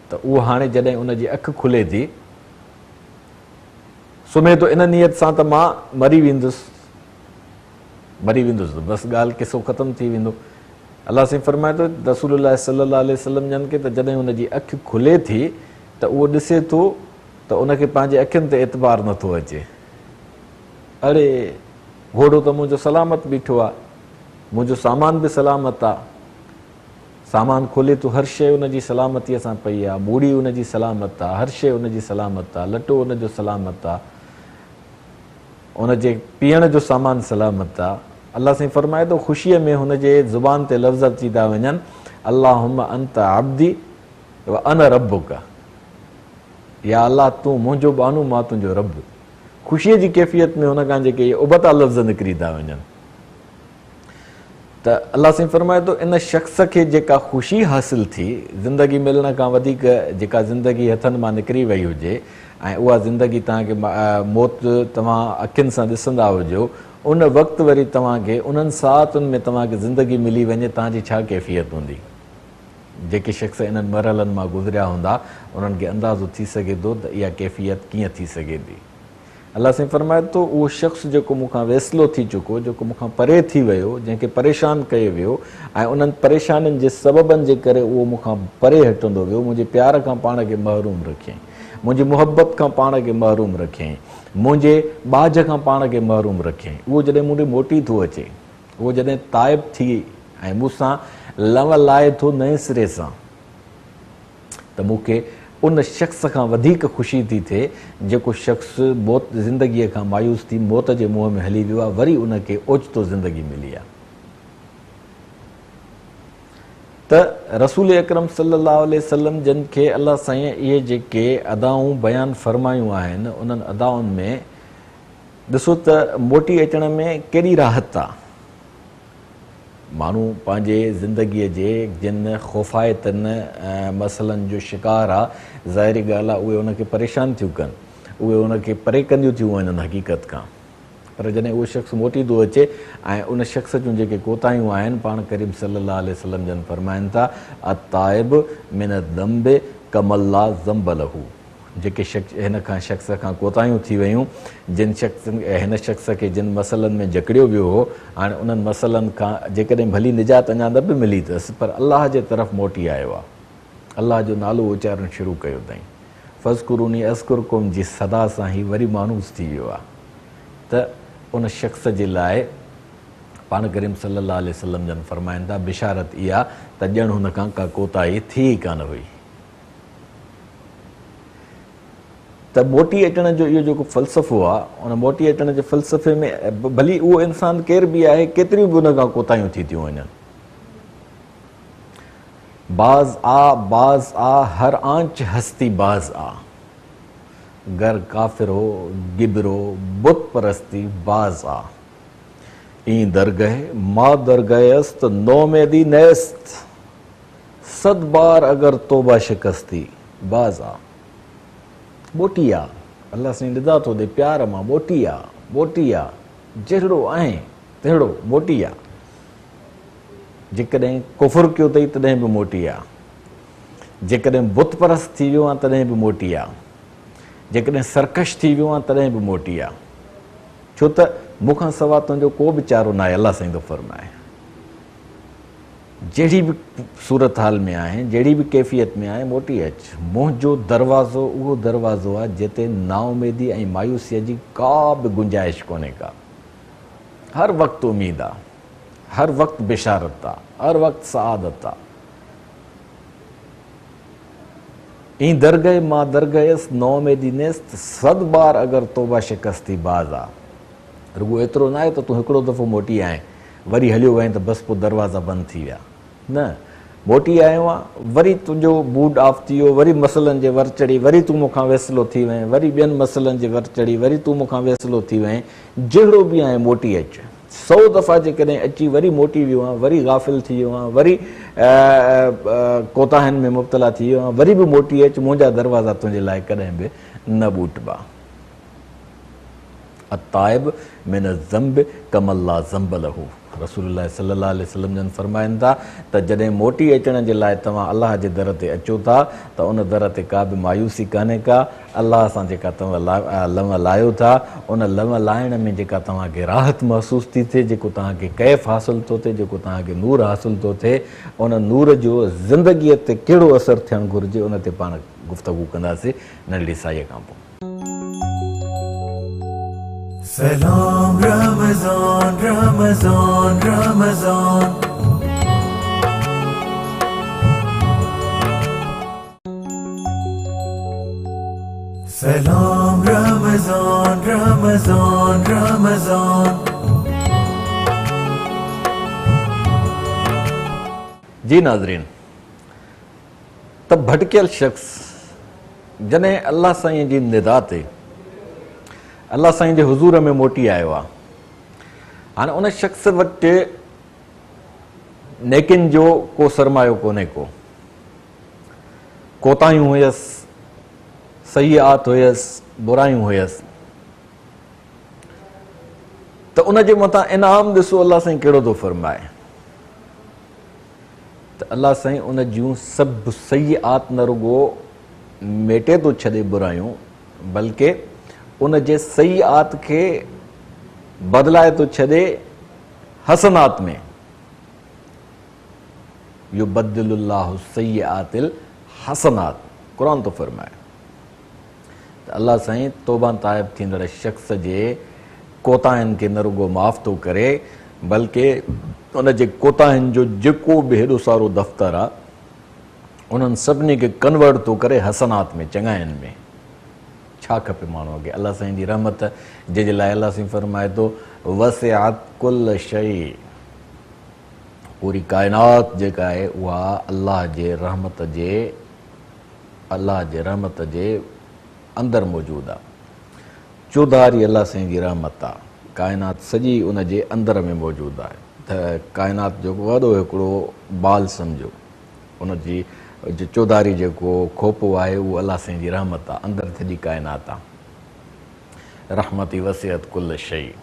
ته اهو هاڻي جڏهن ان جي اک کلي ٿي، سمهي ٿو ان نيت سان ته مان مري ويندس، مري ويندس ته بس ڳالهه قصو ختم ٿي ويندو. الله سائين فرمائي ٿو رسول الله صلي الله عليه وسلم جن کي ته جڏهن ان جي اک کلي ٿي ته اهو ڏسي ٿو ته ان کي پنهنجي اکين تي اعتبار نٿو اچي. اڙي! گهوڙو ته منهنجو سلامت بيٺو آ، منهنجو سامان به سلامت آ. سامان کولي ٿو هر شيء ان جي سلامتيء سان پئي آ، موڙي ان جي سلامت آ، هر شيء ان جي سلامت آ، لٽو ان جو سلامت آ، ان جي پيئڻ جو سامان سلامت آ. الله سائين فرمائي ٿو خوشيء ۾ هن جي زبان تي لفظ اچي ٿا وڃن، اللهم انت عبدي و انا ربک، يا الله تون منهنجو ٻانهو مان تنهنجو رب. خوشيء جي ڪيفيت ۾ هن کان جيڪي اهي ابتا لفظ نڪري ٿا وڃن ته الله سائين فرمائي ٿو ان شخص کي جيڪا خوشي حاصل ٿي زندگي ملڻ کان وڌيڪ جيڪا زندگي هٿن مان نڪري وئي هجي ۽ اها زندگي توهان کي موت توهان اکين سان ڏسندا هجو ان وقت وري توهان کي انهن ساعتن ۾ توهان کي زندگي ملي وڃي توهان جي ڇا ڪيفيت هوندي. جيڪي شخص انهن مرحلن مان گذريا هوندا، انهن کي اندازو ٿي سگهي ٿو ته اها ڪيفيت ڪيئن ٿي سگهي ٿي. الله سائين فرمائي ٿو، اهو شخص جيڪو مون کان ويسلو ٿي چڪو، جيڪو مون کان پري ٿي ويو، جنهن کي پريشان ڪيو ويو ۽ انهن پريشانين جي سببن جي ڪري اهو مون کان پري هٽندو ويو، منهنجي پيار کان پاڻ کي محروم رکيائين، منهنجي محبت کان پاڻ کي محروم رکيائين، منهنجي ٻاجهه کان پاڻ کي محروم رکيائين، اهو جڏهن مون ڏي موٽي ٿو اچي. اهو جڏهن تائب ٿي ۽ مون سان لنء لائي ٿو نئين سري سان ته مون کي ان شخص کان وڌيڪ خوشي ٿي ٿئي جيڪو شخص موت زندگيء کان مايوس ٿي موت جي منهن ۾ هلي ويو آهي وري ان کي اوچتو زندگي ملي آهي ته رسول اڪرم صلي الله عليه وسلم جن کي الله سائين اهي جيڪي ادائون بيان فرمايون آهن انهن ادائن ۾ ڏسو ته موٽي اچڻ ۾ ڪيڏي راحت آ. ماڻهو پنهنجي زندگيء جي جن خوفائتن مسئلن جو شڪار آ، ظاهري ڳالهه آ اهي ان کي پريشان ٿيون ڪن، اهي ان کي پري ڪنديون ٿيون وڃن حقيقت کان. پر جڏهن اهو شخص موٽي ٿو اچي ۽ ان شخص جون جيڪي ڪوتاهيون آهن، پاڻ ڪريم صلي الله عليه وسلم جن فرمائن ٿا، التائب من الذنب ڪمن لا ذنب له. جيڪي شخص هن کان شخص کان ڪوتاهيون ٿي ويون، جن شخص هن شخص کي جن مسئلن ۾ جڪڙيو ويو هو، هاڻي انهن مسئلن کان جيڪڏهن ڀلي نجات اڃا نه به ملي اٿس، پر الله جي طرف موٽي آيو آهي. الله جو نالو اچارڻ شروع ڪيو اٿائين. فاذڪروني اذڪرڪم جي صدا سان هي وري مانوس ٿي ويو آهي ته ان شخص جي لاء پاڻ ڪريم صلي الله عليه وسلم جن فرمائن ٿا، بشارت اها ته ڄڻ هن کان ڪا ڪوتاهي ٿي ئي ڪانه هئي. ته موٽي اچڻ جو اهو جيڪو فلسفو آ، ان موٽي اچڻ جي فلسفي ۾ ڀلي اهو انسان ڪير به آهي، ڪيتريون به ان کان ڪوتاهيون ٿي ٿيون وڃن. باز آ، باز آ، هر آنچ هستي باز آ. گر ڪافر هو، گبر هو، بت پرستي باز آ. اين درگهه، ما درگهه است، نوميدي نيست. صد بار اگر توبه شڪستي، باز آ. موٽي آ. الله سائين ندا ٿو ڏي پيار مان، موٽي آ، موٽي آ. جهڙو آهين، تهڙو موٽي آ. جيڪڏهن ڪفر ڪيو اٿئي تڏهن به موٽي آ. جيڪڏهن بت پرست ٿي ويو آن تڏهن به موٽي آ. جيڪڏهن سرڪش ٿي ويو آن تڏهن به موٽي آ. ڇو ته مون کان سوا تنهنجو ڪو به چارو ناهي الله سائين ٿو فرمائي. جهڙي به صورتحال ۾ آهين، جهڙي به ڪيفيت ۾ آهين، موٽي اچ. منهنجو دروازو اهو دروازو آهي، جتي نااميدي ۽ مايوسيء جي ڪا به گنجائش ڪونهي ڪا. هر وقت اميد آ، هر وقت بشارت آ، هر وقت سعادت آ. اين درگهه ما درگهه است، نااميدي نيست، صد بار اگر توبه شڪستي باز آ. رڳو ايترو ناهي ته تون هڪڙو دفعو موٽي آئين، وري هليو وئين ته بس پوء دروازا بند ٿي ويا. نه، موٽي آيو آن، وري تنهنجو موڊ آف ٿي ويو، وري مسئلن جي ور چڙهي، وري تون مون کان ويسلو ٿي وئين، وري ٻين مسئلن جي ور چڙهي، وري تون مون کان ويسلو ٿي وئين، جهڙو به آهين موٽي اچ. سئو دفعا جيڪڏهن اچي وري موٽي ويو آن، وري غافل ٿي ويو آن، وري ڪوتاهين ۾ مبتلا ٿي ويو آن، وري به موٽي اچ، منهنجا دروازا تنهنجي لاء ڪڏهن به نه ٻوٽبا. التائب من الذنب ڪمن لا ذنب له رسول الله صلي الله عليه وسلم جن فرمائن ٿا ته جڏهن موٽي اچڻ جي لاء توهان الله جي در تي اچو ٿا ته ان در تي ڪا به مايوسي ڪانهي ڪا، الله سان جيڪا توهان لنء لايو ٿا ان لنء لائڻ ۾ جيڪا توهان کي راحت محسوس ٿي ٿئي، جيڪو توهان کي ڪيف حاصل ٿو ٿئي، جيڪو توهان کي نور حاصل ٿو ٿئي، ان نور جو زندگيء تي ڪهڙو اثر ٿيڻ گهرجي ان تي پاڻ گفتگو ڪنداسين ننڍڙي سائيء کان پوء. سلام رمضان رمضان رمضان. سلام رمضان رمضان رمضان. جي ناظرين ته ڀٽڪيل شخص جڏهن الله سائين جي ندا تي الله سائين جي حضور ۾ موٽي آيو آ، هاڻي ان شخص وٽ نيڪين جو ڪو سرمايو ڪونهي ڪو، ڪوتاهيون هيس، سيئات هيس، برايون هيس، ته ان جي مٿان انعام ڏسو الله سائين ڪهڙو ٿو فرمائي. ته الله سائين ان جون سڀ سيئات نه رڳو ميٽي ٿو ڇڏي برايون بلڪه ان جي سيئات کي بدلائي ٿو ڇڏي حسنات ۾، يبدل الله السيئات الحسنات، قرآن ٿو فرمائي. ته الله سائين توبه تائب ٿيندڙ شخص جي ڪوتاهين کي نه رڳو معاف ٿو ڪري بلڪه ان جي ڪوتاهين جو جيڪو به هيڏو سارو دفتر آ انهن سڀني کي ڪنورٽ ٿو ڪري حسنات ۾، چڱاين ۾. ڇا کپي ماڻهوء کي؟ الله سائين جي رحمت، جنهن جي لاء الله سائين فرمائي ٿو، وسعت ڪل شيء، پوري ڪائنات جيڪا آهي اها الله جي رحمت جي الله جي رحمت جي اندر موجود آهي. چوڌاري الله سائين جي رحمت آهي. ڪائنات سڄي ان جي اندر ۾ موجود آهي. ته ڪائنات جو وڏو هڪڙو بال سمجهو. ان جي چوڌاري جيڪو کوپو آهي اهو الله سائين جي رحمت آهي. اندر سڄي ڪائنات آهي. رحمتي وسعت ڪل شيء.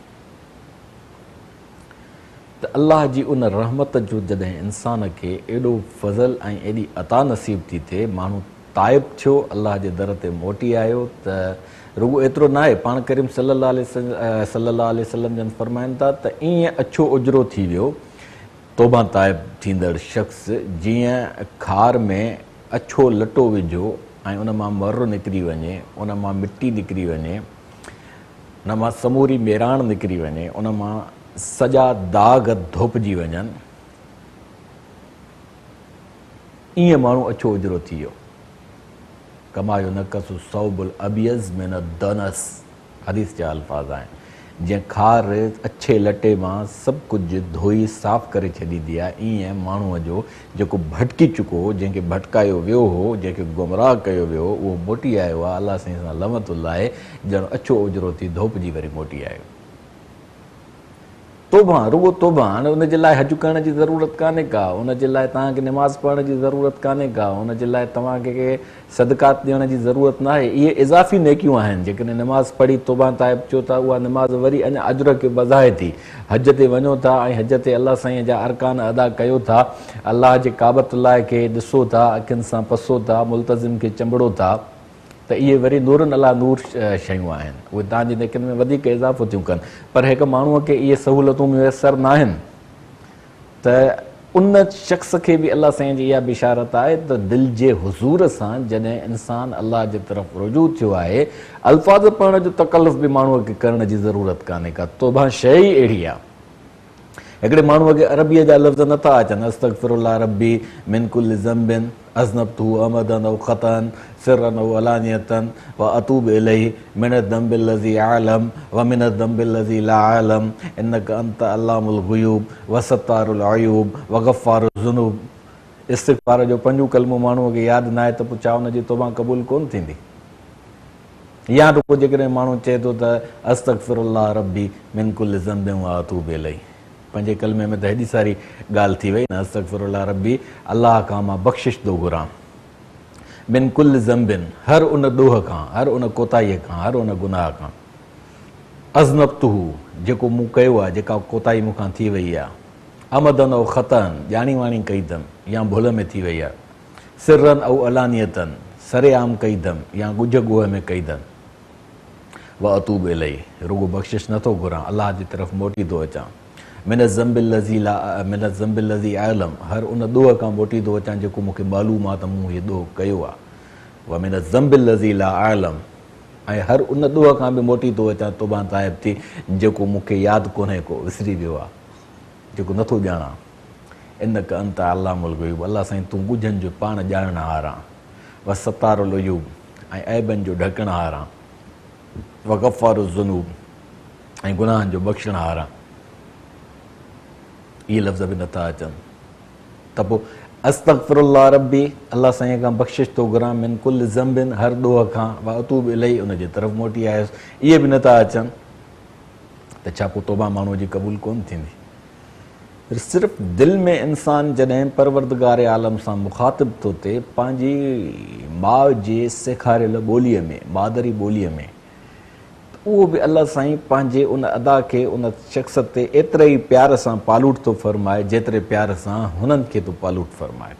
ته الله جي ان رحمت جو جڏهن انسان کي ايڏو فضل ۽ ايڏي عطا نصيب ٿي ٿئي، ماڻهو تائب ٿيو، الله جي در تي موٽي آيو ته رڳو ايترو ناهي، پاڻ ڪريم صلي الله عليه صلي الله عليه وسلم جن فرمائن ٿا ته ائين اڇو اجرو ٿي ويو توبه تائب ٿيندڙ شخص جيئن کار ۾ اڇو لٽو وجهو ۽ ان مان مر نڪري وڃي، ان مان مٽي نڪري وڃي، ان مان سموري ميراڻ نڪري وڃي، ان مان سڄا داغ ڌوپجي وڃن، ائين ماڻهو اڇو اجرو ٿي ويو. ڪما ينقص الثوب الابيض من الدنس، حديث جا الفاظ آهن، جيئن کار اڇي لٽي مان سڀ ڪجهه ڌوئي صاف ڪري ڇڏيندي آهي، ائين ماڻهوء جو جيڪو ڀٽڪي چڪو هو، جنهن کي ڀٽڪايو ويو هو، جنهن کي گمراهه ڪيو ويو هو، اهو موٽي آيو آهي، الله سائين سان لعنت الله، ڄڻ اڇو اجرو ٿي ڌوپجي وري موٽي آيو. توبه، رڳو توبه، هاڻي ان جي لاء حج ڪرڻ جي ضرورت ڪانهي ڪا، ان جي لاء توهان کي نماز پڙهڻ جي ضرورت ڪانهي ڪا، ان جي لاء توهان کي ڪي صدقات ڏيڻ جي ضرورت ناهي، اهي اضافي نيڪيون آهن، جيڪڏهن نماز پڙهي توبه تائب ٿيو ٿا اها نماز وري اڃا اجر کي وڌائي ٿي، حج تي وڃو ٿا ۽ حج تي الله سائين جا ارڪان ادا ڪيو ٿا، الله جي ڪعبة الله کي ڏسو ٿا، اکين سان پسو ٿا، ملتزم کي چنبڙو ٿا ته اهي وري نور عليٰ نور شيون آهن، اهي توهان جي نيڪين ۾ وڌيڪ اضافو ٿيون ڪن، پر هڪ ماڻهوء کي اهي سهولتون ميسر ناهن ته ان شخص کي به الله سائين جي اها بشارت آهي ته دل جي حضور سان جڏهن انسان الله جي طرف رجوع ٿيو آهي، الفاظ پڙهڻ جو تڪلف به ماڻهوء کي ڪرڻ جي ضرورت ڪانهي ڪا، توبه شيء ئي اهڙي آهي. هڪڙي ماڻهوء کي عربيء جا لفظ نه ٿا اچن، استغفر الله ربي من ڪل ذنب اذنبته عمدا او خطا سرا او علانية واتوب اليه من الذنب الذي اعلم ومن الذنب الذي لا اعلم انک انت علام الغيوب وستار العيوب وغفار الذنوب. استغفار جو پنجون ڪلمو ماڻهوء کي ياد ناهي ته پوء ڇا ان جي توبه قبول ڪونه ٿيندي؟ يا رڳو جيڪڏهن ماڻهو چئي ٿو ته استغفر الله ربي من ڪل ذنب واتوب اليه پنهنجي ڪلمي ۾ ته هيڏي ساري ڳالهه ٿي وئي نه استغفر الله ربي الله کان مان بخشش ٿو گهران من ڪل ذنب هر ان ڏوهه کان هر ان ڪوتاهيء کان هر ان گناهه کان اذنبته جيڪو مون ڪيو آهي جيڪا ڪوتاهي مون کان ٿي وئي آهي عمدا او خطا ڄاڻي واڻي ڪئي اٿم يا ڀل ۾ ٿي وئي آهي سرا او علانية سر عام ڪئي اٿم يا ڳجهه ڳوهه ۾ ڪئي اٿم واتوب اليه رڳو بخشش نه ٿو گهران الله جي طرف موٽي ٿو اچان من الذنب الذي لا من الذنب الذي اعلم هر ان ڏوهه کان موٽي ٿو اچان جيڪو مون کي معلوم آهي ته مون هي ڏوهه ڪيو آهي ومن الذنب الذي لا اعلم ۽ هر ان ڏوهه کان به موٽي ٿو اچان توبه تائب ٿي جيڪو مون کي ياد ڪونهي ڪو وسري ويو آهي جيڪو نه ٿو ڄاڻان انک انت علام الغيوب الله سائين تون ڳجهن جو پاڻ ڄاڻڻهار آن وستار العيوب ۽ عيبن جو ڍڪڻهار آن وغفار الذنوب ۽ گناهن جو بخشڻهار آن. اهي لفظ به نٿا اچن ته پوء استغفر الله ربي الله سائين کان بخشش ٿو گهران من ڪل ذنب هر ڏوهه کان واتوب اليه ان جي طرف موٽي آيس اهي به نٿا اچن ته ڇا پوء توبه ماڻهوء جي قبول ڪونه ٿيندي؟ صرف دل ۾ انسان جڏهن پروردگار عالم سان مخاطب ٿو ٿئي، پنهنجي ماء جي سيکاريل ٻوليء ۾، مادري ٻوليء ۾، ته اهو به الله سائين پنهنجي ان ادا کي ان شخص تي ايتري ئي پيار سان پالوٽ ٿو فرمائي، جيتري پيار سان هنن کي ٿو پالوٽ فرمائي.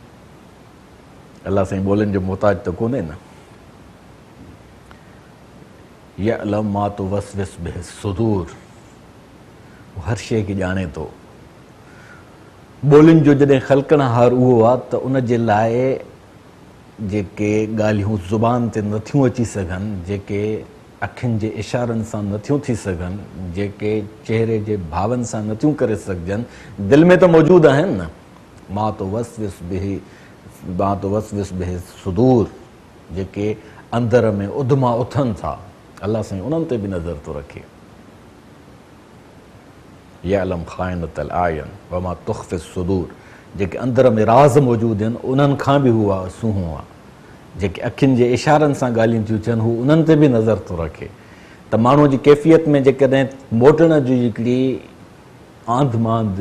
الله سائين ٻولين جو محتاج ته ڪونهي نه. يعلم ما توسوس به الصدور. هو هر شيء کي ڄاڻي ٿو. ٻولين جو جڏهن خلقڻهار اهو آ ته ان جي لاء جيڪي ڳالهيون زبان تي نه ٿيون اچي سگهن، جيڪي اکين جي اشارن سان نه ٿيون ٿي سگهن، جيڪي چهري جي ڀاون سان نه ٿيون ڪري سگهجن، دل ۾ ته موجود آهن نه. ما توسوس به ما توسوس به الصدور جيڪي اندر ۾ اڌما اٿن ٿا، الله سائين انهن تي به نظر ٿو رکي. يعلم خائنة الاعين وما تخفي الصدور جيڪي اندر ۾ راز موجود آهن انهن کان به هو سونهون آهي. جيڪي اکين جي اشارن سان ڳالهيون ٿيون ٿين هو انهن تي به نظر ٿو رکي ته ماڻهوء جي ڪيفيت ۾ جيڪڏهن موٽڻ جي هڪڙي آنڌ مانڌ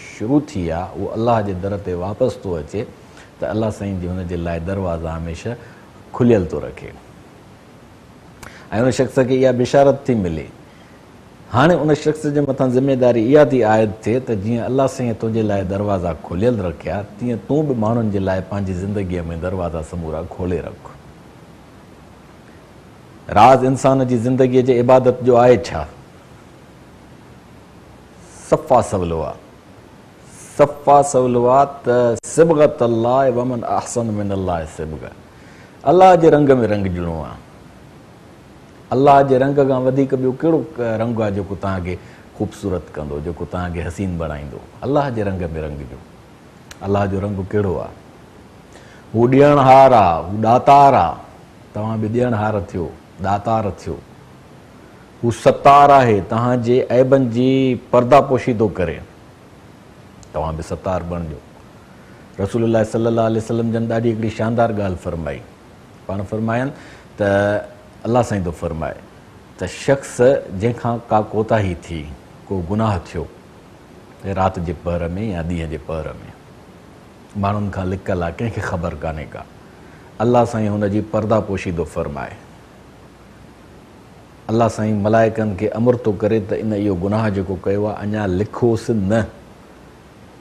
شروع ٿي آ اهو الله جي در تي واپس ٿو اچي ته الله سائين جي هن جي لاء دروازا هميشه کليل ٿو رکي ۽ ان شخص کي اها بشارت ٿي ملي. هاڻي ان شخص جي مٿان ذميداري اها ٿي عائد ٿئي ته جيئن الله سائينء تنهنجي لاء دروازا کوليل رکيا، تيئن تون به ماڻهن جي لاء پنهنجي زندگيء ۾ دروازا سمورا کولي رک. راز انسان جي زندگيء جي عبادت جو آهي ڇا؟ صفا سولو آ. صفا سولو آ ته صبغة الله ومن احسن من الله صبغة. الله جي رنگ ۾ رنگجڻو آ. الله جي رنگ کان وڌيڪ ٻيو ڪهڙو رنگ آهي جيڪو توهان کي خوبصورت ڪندو، جيڪو توهان کي حسين بڻائيندو؟ الله جي رنگ ۾ رنگجو. الله جو رنگ ڪهڙو آهي؟ هو ڏيڻهار آهي، هو ڏاتار آهي، توهان به ڏيڻهار ٿيو، ڏاتار ٿيو. هو ستار آهي، توهان جي عيبن جي پرده پوشي ٿو ڪري، توهان به ستار بڻجو. رسول الله صلي الله عليه وسلم جن ڏاڍي هڪڙي شاندار ڳالهه فرمائي. پاڻ فرمائن ته الله سائين ٿو فرمائي ته شخص جنهن کان ڪا ڪوتاهي ٿي، ڪو گناهه ٿيو، رات جي پهر ۾ يا ڏينهن جي پهر ۾، ماڻهن کان لڪل آ، ڪنهن کي خبر ڪانهي ڪا، الله سائين هن جي پرده پوشي ٿو فرمائي. الله سائين ملائڪن کي امر ٿو ڪري ته ان اهو گناهه جيڪو ڪيو آ، اڃا لکوس نه،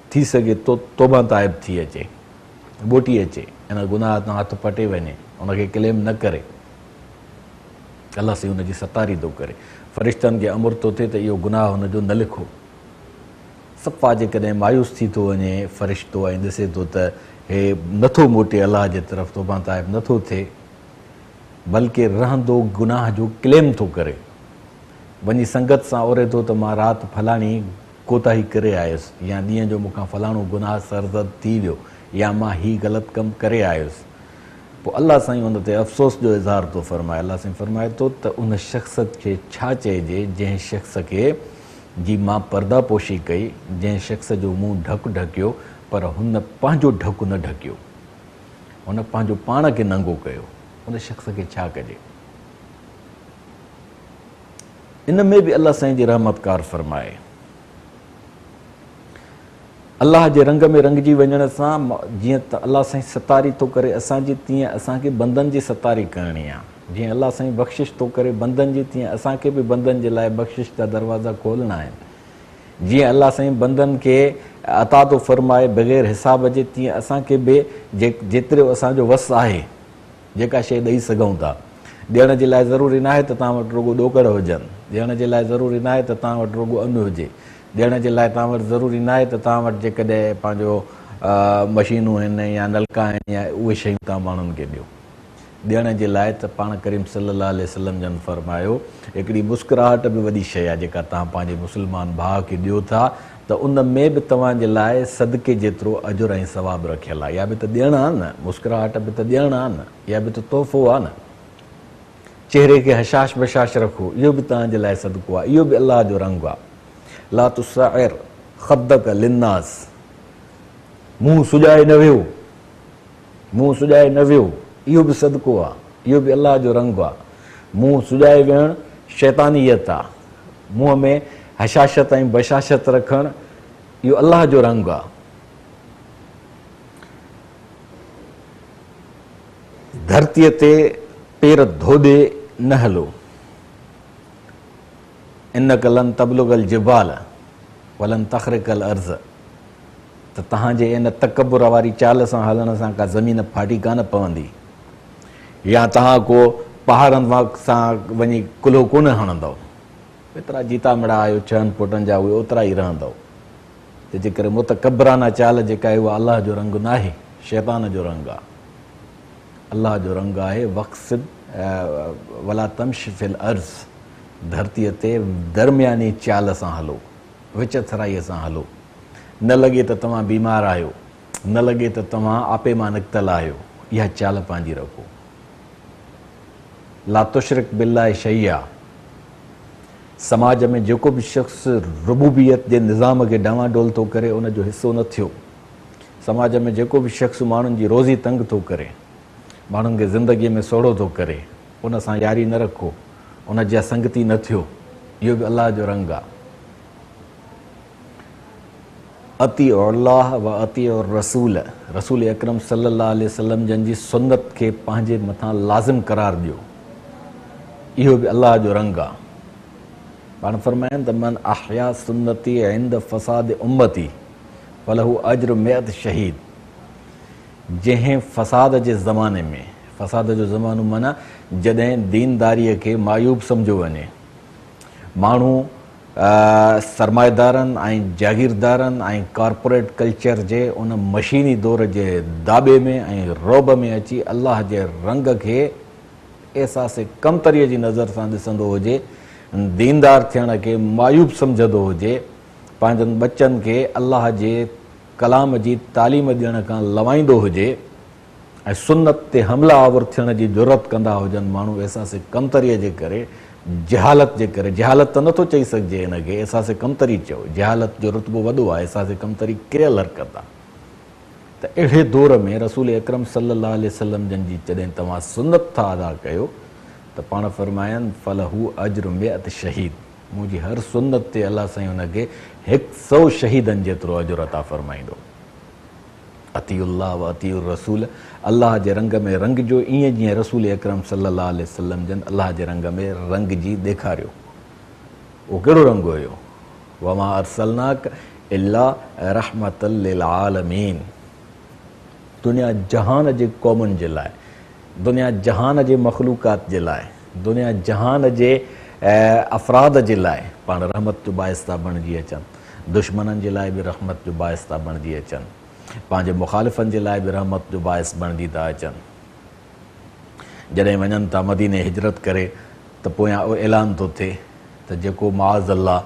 ٿي سگهي ٿو توبه تائب ٿي اچي. موٽي اچي، ان گناهه تان هٿ پٽي وڃي، ان کي ڪليم نه ڪري. الله سائين ان جي ستاري ٿو ڪري. فرشتن کي امر ٿو ٿئي ته اهو گناهه هن جو نه لکو. صفا جيڪڏهن مايوس ٿي ٿو وڃي فرشتو ۽ ڏسي ٿو ته هي نه ٿو موٽي الله جي طرف توبه تائب نه ٿو ٿئي بلڪه رهندو گناهه جو ڪليم ٿو ڪري. وڃي سنگت سان اوري ٿو ته مان رات فلاڻي ڪوتاهي ڪري آيس يا ڏينهن جو مون کان فلاڻو گناهه سرزد ٿي ويو يا مان هي غلط ڪم ڪري آيس. پوء الله سائين ان تي افسوس جو اظهار ٿو فرمائي. الله سائين فرمائي ٿو ته ان شخص کي ڇا چئجي جنهن شخص کي جي مان پرده پوشي ڪئي، جنهن شخص جو مون ڍڪ ڍڪيو پر هن پنهنجو ڍڪ نه ڍڪيو. هن پنهنجو پاڻ کي ننگو ڪيو. ان شخص کي ڇا ڪجي؟ ان ۾ به الله سائين جي رحمت ڪار فرمائي. الله جي رنگ ۾ رنگجي وڃڻ سان جيئن ته الله سائين ستاري ٿو ڪري اسان جي تيئن اسان کي بندن جي ستاري ڪرڻي آ. جيئن الله سائين بخشش ٿو ڪري بندن جي تيئن اسان کي به بندن جي لاء بخشش جا دروازا کولڻا آهن. جيئن الله سائين بندن کي عطا ٿو فرمائي بغير حساب جي تيئن اسان کي به جيترو اسان جو وس آهي جيڪا شيء ڏئي سگهون ٿا. ڏيڻ جي لاء ضروري ناهي ته توهان وٽ رڳو ڏوڪڙ هجن. ڏيڻ جي لاء ضروري ناهي ته توهان وٽ رڳو ان هجي. ڏيڻ جي لاء توهان وٽ ضروري ناهي ته توهان وٽ جيڪڏهن پنهنجو مشينون آهن يا نلڪا آهن يا اهي شيون توهان ماڻهن کي ڏيو. ڏيڻ جي لاء ته پاڻ ڪريم صلي الله عليه وسلم جن فرمايو، هڪڙي مسڪراهٽ به وڏي شيء آهي جيڪا توهان پنهنجي مسلمان ڀاء کي ڏيو ٿا ته ان ۾ به توهان جي لاء صدقي جيترو اجر ۽ ثواب رکيل آهي. اها به ته ڏيڻ آهي نه، مسڪراهٽ به ته ڏيڻ آهي نه، اها به ته تحفو آهي نه. چهري کي هشاش بشاش رکو، اهو به توهان جي لاء صدقو آهي، اهو به الله جو رنگ آهي. لا تصعر خدک للناس، منهن سڄائي نه ويهو، منهن سڄائي نه ويهو، اهو به صدقو آهي، اهو به الله جو رنگ آهي. منهن سڄائي ويهڻ شيطانيت آهي، منهن ۾ هشاشت ۽ بشاشت رکڻ اهو الله جو رنگ آهي. ڌرتيء تي پير ڌوڏي نه هلو. انک لن تبلغ الجبال ولن تخرق الارض ته توهان جي ان تڪبر واري چال سان هلڻ سان ڪا زمين ڦاٽي ڪانه پوندي يا توهان ڪو پهاڙن سان وڃي ڪلهو ڪونه هڻندؤ. ايترا جيتا مڙا آهيو ڇهن فوٽن جا اهي اوترا ئي رهندؤ. تنهن جي ڪري متڪبرانه چال جيڪا آهي اها الله جو رنگ ناهي، شيطان جو رنگ آهي. الله جو رنگ آهي واقصد ولا تمش في الارض ڌرتيء تي درمياني چال سان هلو، وچٿرائيء سان هلو. نه لڳي ته توهان بيمار آهيو. نه لڳي ته توهان آپي مان نڪتل آهيو، اها چال پنهنجي رکو. لا تشرڪ بالله شيئا، سماج ۾ جيڪو به شخص ربوبيت جي نظام کي ڊانواڊول ٿو ڪري ان جو حصو نه ٿيو. سماج ۾ جيڪو به شخص ماڻهن جي روزي تنگ ٿو ڪري، ماڻهن کي زندگيء ۾ سوڙهو ٿو ڪري، ان سان ياري نه رکو، ان جا سنگتي نه ٿيو. اهو به الله جو رنگ آ. اطيعوا الله و اطيعوا الرسول، رسول اڪرم صلي الله عليه وسلم جن جي سنت کي پنهنجي مٿان لازم قرار ڏيو، اهو به الله جو رنگ آ. پاڻ فرمائن ته من احيا سنتي عند فساد امتي فله اجر مئة شهيد، جنهن فساد جي زماني ۾، فساد جو زمانو معنيٰ جڏهن دينداريء کي معيوب سمجهيو وڃي، ماڻهو سرمائيدارن ۽ جاگيردارن ۽ ڪارپوريٽ ڪلچر جي ان مشيني دور جي داٻي ۾ ۽ رعب ۾ اچي الله جي رنگ کي احساس ڪمتريء جي نظر سان ڏسندو هجي، ديندار ٿيڻ کي معيوب سمجهندو هجي، پنهنجن ٻچن کي الله جي ڪلام جي تعليم ڏيڻ کان لوائيندو هجي. ۽ سنت تي حمله آور ٿيڻ جي جرئت ڪندا هجن ماڻهو احساس ڪمتريء جي ڪري جهالت جي ڪري جهالت ته نٿو چئي سگهجي ان کي احساس ڪمتري چئو جهالت جو رتبو وڏو آهي احساس ڪمتري ڪريل حرڪت آهي ته اهڙي دور ۾ رسول اڪرم صلي الله عليه وسلم جن جي جڏهن توهان سنت ٿا ادا ڪيو ته پاڻ فرمائن فله اجر مئة شهيد منهنجي هر سنت تي الله سائين ان کي هڪ سئو شهيدن جيترو اجر عطا فرمائيندو. اطيعوا الله و اطيعوا الرسول، الله جي رنگ ۾ رنگجو ائين جيئن رسول اڪرم صلي الله عليه وسلم جن الله جي رنگ ۾ رنگجي ڏيکاريو. اهو ڪهڙو رنگ هيو؟ وما ارسلناک الا رحمة للعالمين، دنيا جهان جي قومن جي لاء، دنيا جهان جي مخلوقات جي لاء، دنيا جهان جي افراد جي لاء پاڻ رحمت جو باعث ٿا بڻجي اچن. دشمنن جي لاء به رحمت جو باعث ٿا بڻجي اچن، پنهنجي مخالفن جي لاء به رحمت جو باعث بڻجي ٿا اچن. جڏهن وڃن ٿا مديني هجرت ڪري ته پويان اهو اعلان ٿو ٿئي ته جيڪو معاذ الله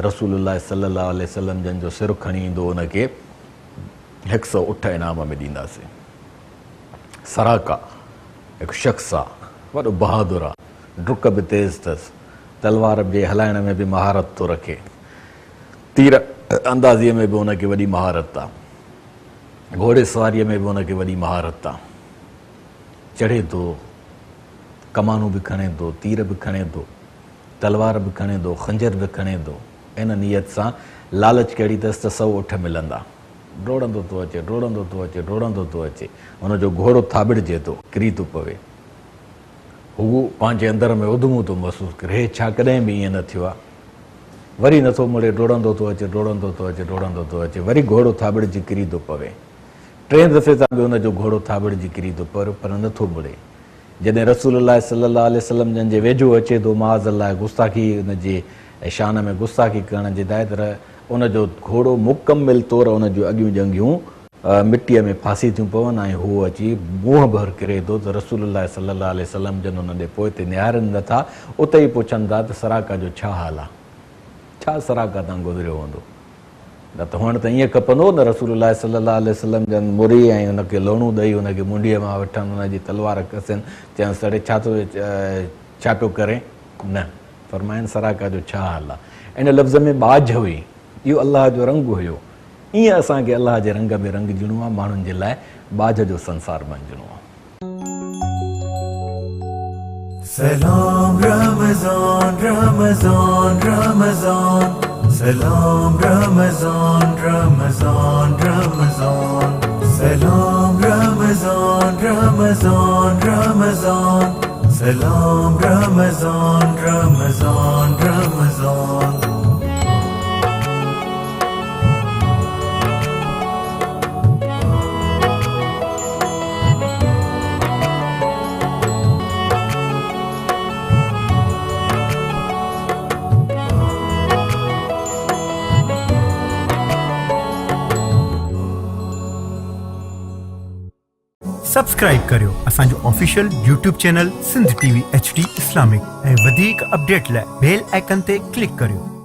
رسول الله صلي الله عليه وسلم جن جو سر کڻي ايندو ان کي هڪ سئو اٺ انعام ۾ ڏينداسين. سراقه هڪ شخص آ، وڏو بهادر آ، ڊڪ به تيز اٿس، تلوار جي هلائڻ ۾ به مهارت ٿو رکي. تير اندازيء ۾ به هن کي وڏي مهارت آ. گهوڙي سواريء ۾ به هن کي وڏي مهارت آ. چڙهي ٿو، ڪمانون به کڻي ٿو، تير به کڻي ٿو، تلوار به کڻي ٿو، خنجر به کڻي ٿو. ان نيت سان لالچ ڪهڙي اٿس ته سئو اٺ ملندا. ڊوڙندو ٿو اچي، ڊوڙندو ٿو اچي، ڊوڙندو ٿو اچي. هن جو گهوڙو ٿاٻڙجي ٿو، ڪري ٿو پوي. هو پنهنجي اندر ۾ اڌمو ٿو محسوس ڪري، هي ڇا ڪڏهن به ائين نه ٿيو آ. وري نٿو مڙي، ڊوڙندو ٿو اچي، ڊوڙندو ٿو اچي، ڊوڙندو ٿو اچي، وري گهوڙو ٿاٻڙجي ڪري ٿو پوي. ٽئين دفعي تان به ان جو گهوڙو ٿاٻڙجي ڪري ٿو پوي، پر نٿو مڙي. جڏهن رسول الله صلي الله عليه وسلم جن جي ويجهو اچي ٿو، معاذ الله گستاخي ان جي شان ۾ گستاخي ڪرڻ جي لاء ته ان جو گهوڙو مڪمل طور ان جون اڳيون ڄنگهيون مٽيء ۾ ڦاسي ٿيون پون ۽ هو اچي منهن ڀر ڪري ٿو ته رسول الله صلي الله عليه وسلم جن ان ڏي پوئتي نهارين نه ٿا، اتي ئي پڇن ٿا ته سراقه جو ڇا حال آ؟ ڇا سراقه تان گذريو هوندو؟ نه ته هئڻ ته ائين کپندو هو نه رسول الله صلي الله عليه وسلم جن مري ۽ ان کي لوڻو ڏئي ان کي منڍيء مان وٺن، ان جي تلوار کسين، چين سڙي ڇا ٿو ڇا پيو ڪرين؟ نه، فرمائن سراقه جو ڇا حال آ؟ ان لفظ ۾ ٻاجهه هئي، اهو الله جو رنگ هيو. ائين اسان کي الله جي رنگ ۾ رنگجڻو آ، ماڻهن جي لاء ٻاجهه جو سنسار بڻجڻو آ. سلام رمضان رمضان رمضان سلام رمضان رمضان رمضان سلام رمضان رمضان رمضان سلام رمضان رمضان رمضان. سبسڪرائيب ڪريو اسان جو official YouTube channel Sindh T V H D Islamic ۽ وڌيڪ اپڊيٽ لاء بيل آئيڪن تي ڪلڪ ڪريو.